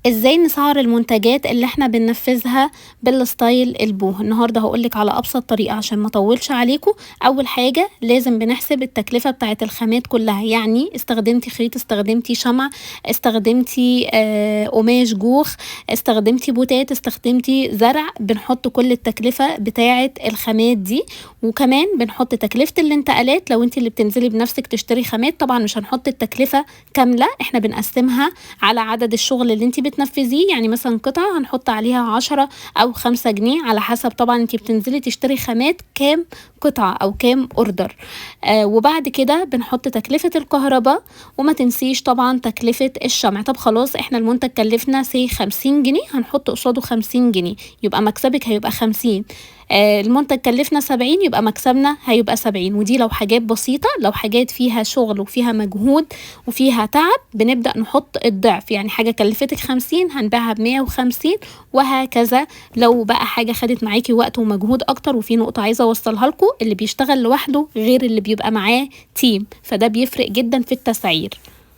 ازاي نسعر المنتجات اللي احنا بننفذها بال style ال boho؟ النهارده هقولك على ابسط طريقه عشان ما اطولش عليكم. اول حاجة لازم بنحسب التكلفة بتاعه الخامات كلها، يعني استخدمتي خيط، استخدمتي شمع، استخدمتي قماش جوخ، استخدمتي بوتات، استخدمتي زرع، بنحط كل التكلفة بتاعه الخامات دي. وكمان بنحط تكلفة الانتقالات لو انت اللي بتنزلي بنفسك تشتري خامات. طبعا مش هنحط التكلفة كاملة، احنا بنقسمها على عدد الشغل اللي انت بتنفذيه. يعني مثلا قطعة هنحط عليها 10 أو 5 جنيه على حسب طبعا انت بتنزلي تشتري خامات كام قطعة أو كام order. وبعد كده بنحط تكلفة الكهرباء، وما تنسيش طبعا تكلفة الشمع. طب خلاص احنا المنتج كلفنا say 50 جنيه، هنحط قصاده 50 جنيه، يبقى مكسبك هيبقى 50. المنتج كلفنا 70، يبقى مكسبنا هيبقى 70. ودي لو حاجات بسيطة، لو حاجات فيها شغل وفيها مجهود وفيها تعب بنبدأ نحط الضعف، يعني حاجة كلفتك 50 هنبيعها ب150 وهكذا. لو بقى حاجة خدت معاكي وقت ومجهود أكتر. وفي نقطة عايزة أوصلها لكم، اللي بيشتغل لوحده غير اللي بيبقى معاه team، فده بيفرق جدا في التسعير.